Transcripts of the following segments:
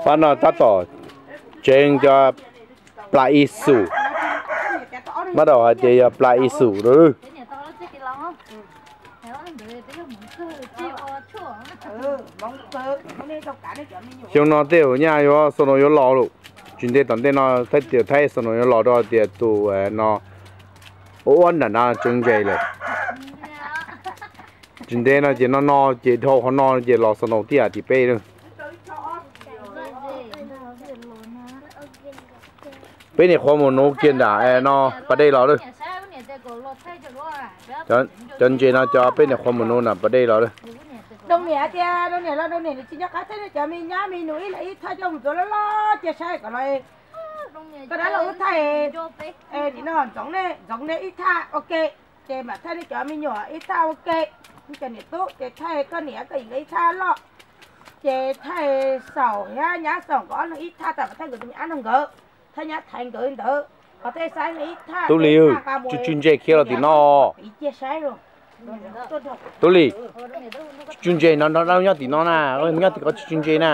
Pab no tab tom tseev cov plas ib xum, pab daum hais tias yog plas ib xum lawm. Xyoo no tej zaum nyaj yuav xo no yuav los lawm, tsis ntev tom ntej no Thaib tias Thaib xo no yuav los rau tias tus no ua ua nram no tseev ntses lawm. Tsis ntev no ces no no ces dhau qhov no ces los xo no tiaj tim peb lawm. Peb niam qhuav mus nuv kiag nram no pas dej los lawm. Cov ntses no cov peb niam qhuav mus nuv nram pas dej los lawm. Dob niam tias dob niam los dob niam nws tsis nco qab thaij cov me nyab me nus ib leeg ib thaj coj mus txuas loj loj cia saib kom los. Koj dab laug wb thaij, nim no ntxoov ne ntxoov ne ib thaj ua ke, ces mam thaij nej cov me nyuam ib thaj ua ke, cov niam tub ces thaij koj niam koj yim nkawd ib thaj loj, ces thaij xaum thiab nyab xaum nkawd ob leeg ib thaj, tas mam thaij nkawd tus me ab nug nkawd, thaij nyab thaiv nkawd ntawd, ho tej saib ib thaj. Tub Lis, tsw tsw ntses khiav los tim no. Cia saib los. Tub Lis, tsw tsw ntses no nrog dab laug nyob tim no na, nyob tim ko tsw tsw ntses na.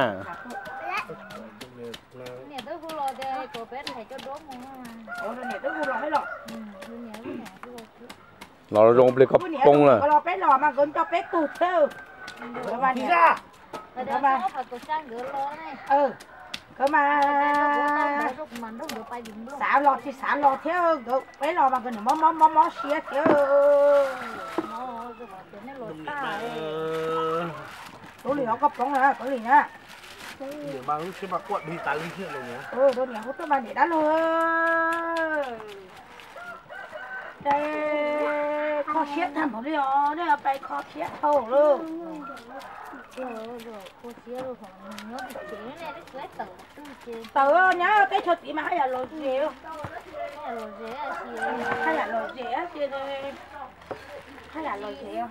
Los zoo pliag koj poob lawm. Peb los mas nkawd nco peb tug thiab. Nkawd mas xav los tsis xav los thiab, nkawd peb los mas nkawd nws mob mob mob mob siab thiab. Tub Lis, ho koj poob na Tub Lis na. Niam mas lub siab mas quaj dig tas li thiab. Niam hu tuaj mas niam dab laug. Ces kho siab tag npaum li os, nej pais kho siab dhau lawm. Tawm nyab teb chaws txiv mas haj yam lom zem, haj yam lom zem, haj yam lom zem.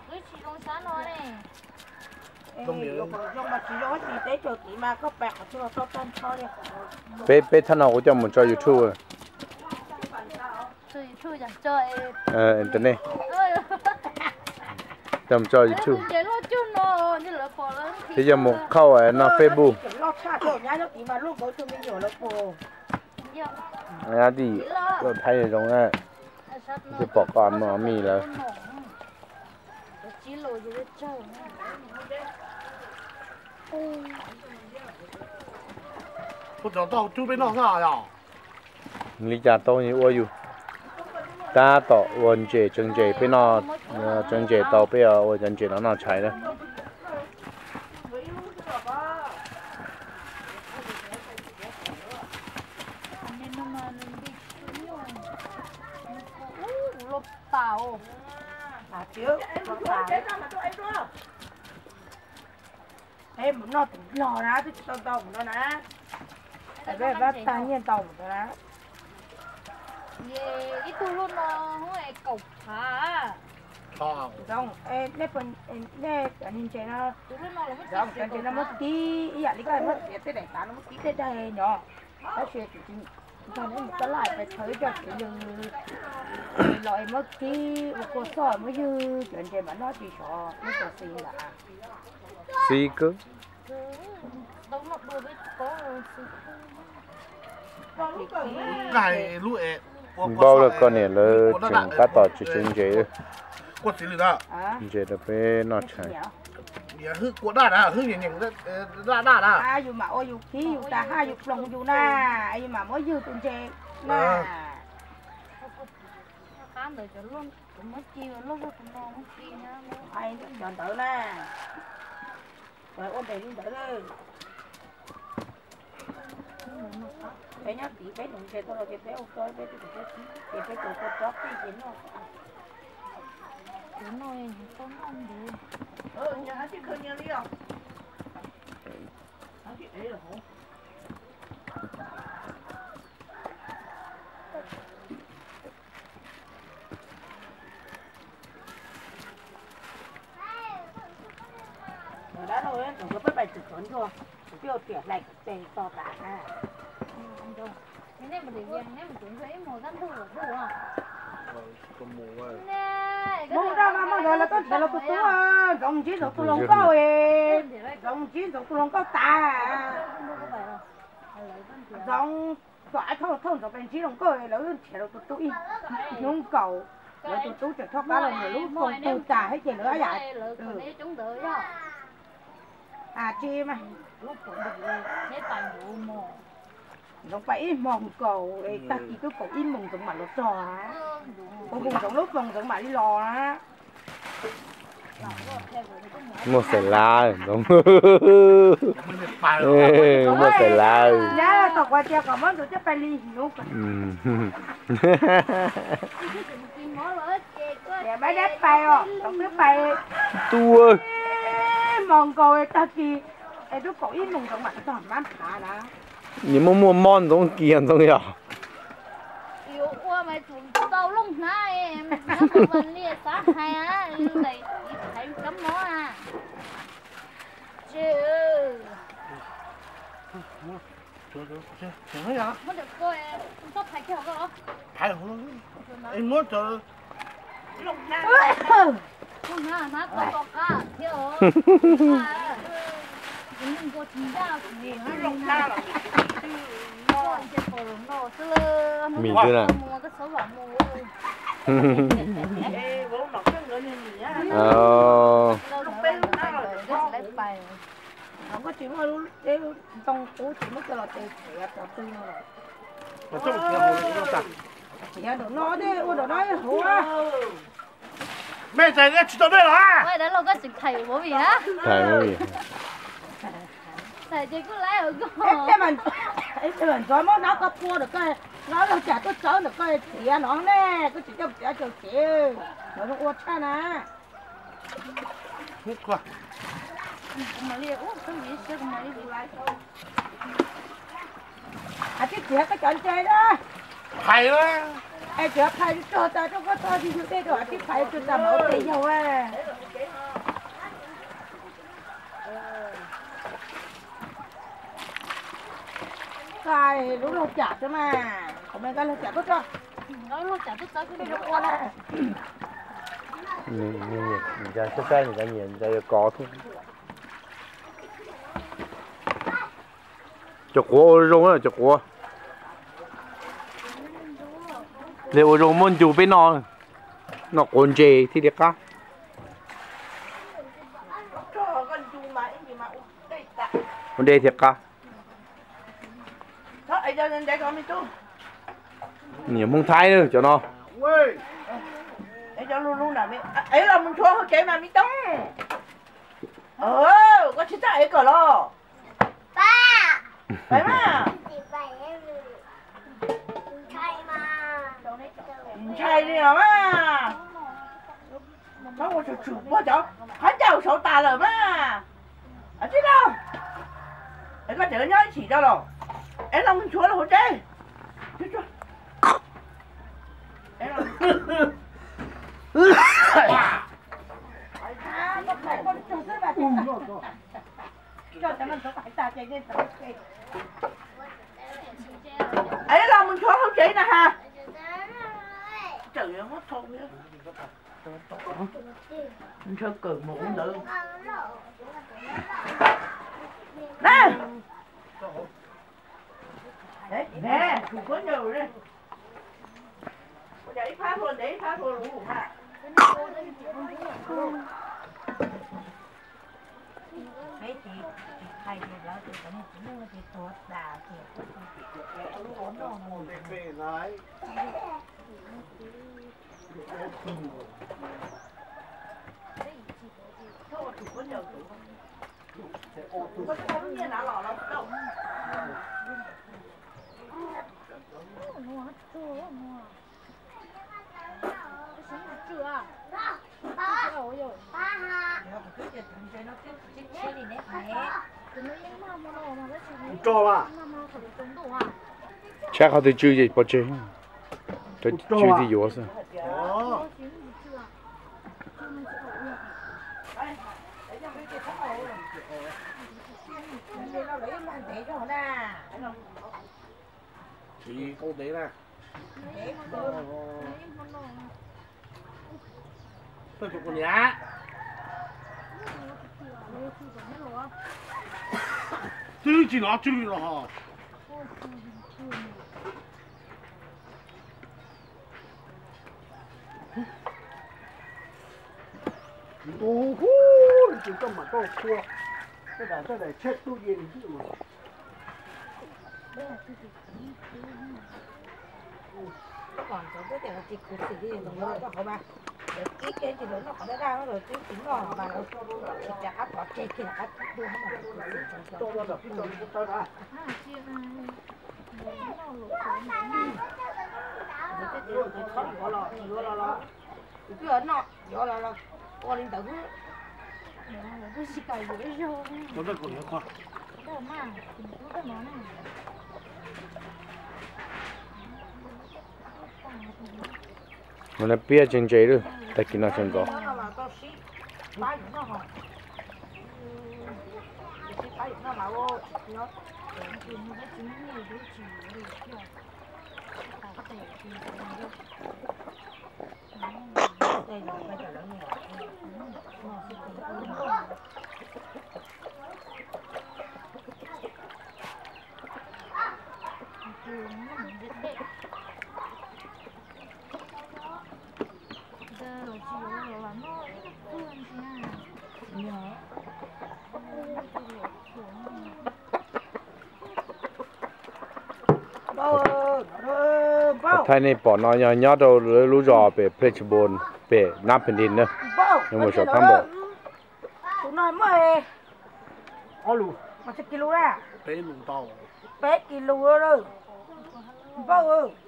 Peb, peb thaj no kuv coj mus tso YouTube. Internet. Coj mus tso YouTube. Thiab coj mus qhauj no Facebook. Tij, thaij zoo na. Twb pom koj mus mis lawm. Li cas tau ua yus tab tom ua ntses tseev ntses peb noj, tseev ntses tau peb ua cov ntses no noj tshais na. Peb mus noj tus log na, twb tsis tau ntau mus no na. Peb pab tag nyiaj ntau mus no na. Ib tug lub no kaum phav. Zoo, nej cov ntses no, zoo, cov ntses no muab kib ib yam li koj muab txiav tej daim tav no muab kib tej daim nyom. Tab sis tsis nrog nej mus taj laj pes thawv coj kev lw los es muab kib ua kua xoj muab ywg cov ntses mas noj tsis sov, nej cov xis ntawd. Xis kawg. Npau lawm koj niam lawv tseem tab tom tseev ntses, ntses rau peb noj tshais. Yus mam ua yus kib yus tas haj yus ploog yus na, yus mam muab ywg tus ntses na. Cov ntawd na, ua ntes li ntawd. Peb nyob tid peb nuv ntses tau los ces peb ua koj peb tus kua txob, ces peb tus kua txob tij ces noj. Dab laug, peb pais tsis txog ntua, kuv pib ua tiam hlais kuv tes to tas na. Mus rau mas mus ntawd lawv tuaj nrhiav lawv tus tub, Ntxoov Ntsib Ntxoov tus hluas nkauj, Ntxoov Ntsib Ntxoov tus hluas nkauj tas. Txom thauj thauj ntsoov pes ntsib zoo nkauj lawv nrhiav rau tus tub ib hnub nkaus, lawv tus tub tseem thoj qab los mus lub foos tug tas thiab ces lawv yam tsis mas. Ntsoov pais ib hmos nkaus, tag kis twb kaum ib moos ntsoov mam los txog. Ua hu ntsoov lub foos ntsoov mam li los. Muaj xaim lawm, muaj xaim lawm. Nyab tom qhuav tias kom muab ntxuav coj pais li hiv. Tias pab dab pais os, tom twb pais. Tua. Ib moos nkaus tag kis, es twb kaum ib moos ntsoov mam txog mab phav na. Nws muaj muaj mob ntxoov kiag ntxoov yog. Yuav ua mas tsum tau looj hnab, nyob tus vas liaj xav hais, hais kab mob a. Mis xwb na. Mej txais tsis tau dej los? Ntxov muab nab koj pua ntawm koj, nab laug cas tuaj tsawb ntawm koj txiav no ne, koj tsis coj txiav caum tsev, nov zoo ua tshaj na. Hais tib txiav koj cov ntses na. Phais, es txiav phais tsuag tas rau koj txog tsis yug dej rau hais tib phais tsuag tas mas ua pes yog. Koj lub laug cam xwb mas, qhov me koj laug cam tuaj tso. Saib saib nws cov nyiam nws cov yuav kov thiab. Cov quav ua zoo, cov quav. Li ua zoo muab ncu peb noj, noj quav ntses thiaj li qab. Ua dej thiaj qab. Niam Hmoob Thaib cov no. Ev los mus nchuav hauv tsev mas me toob. Koj tsis txawj ev kom los. Ntshai li los mas. Txhob ua tshwm tshwm puag cov qhov ncauj saud tas lawm mas. Tij laug, es koj tseem nyob ib chim rau los? Ev los mus nchuav los hauv tsev. Ev los mus nchuav hauv tsev na ha. Ntshaw kawm mus ntawd. Na, ne, tus kub ncaws ib phab hlua ntev ib phab hlua luv ha. Peb ces tsis hais tias lawv tias cov niag txiv neej no ces tuag tas ces ua noj mus. Tso mas. Saib qhov twg tsw ces pov tseg, tsw thiaj yuav xwb. Tsis tau ntev na. Twb tsis los tsw los ho. Tus hub, tsis tau mam tau tshua, tej daim tej daim tsheb tub yees xwb. Ib tias tsis khwv xim li ntawd, koj qhov mas lawv kib ke tsis lawv noj qhov daj daj los twb tsis noj mas lawv tsis cas qab pov tseg kiag qab kib dua mas lawv khwv xim tseem cov tsis tau na. Lawv tej tias lawv txhob yuav los yuav los los, kuv twb noj yuav los los ua li ntawd xwb. Mus na piab tsev ntse lawm, tag kis no sawv ntxov. Thaij nej pom no yog nyob rau lub zos pem Plettsburg, pem Nab Phe Din na, yog mus saum thab npaum.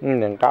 Niam nqa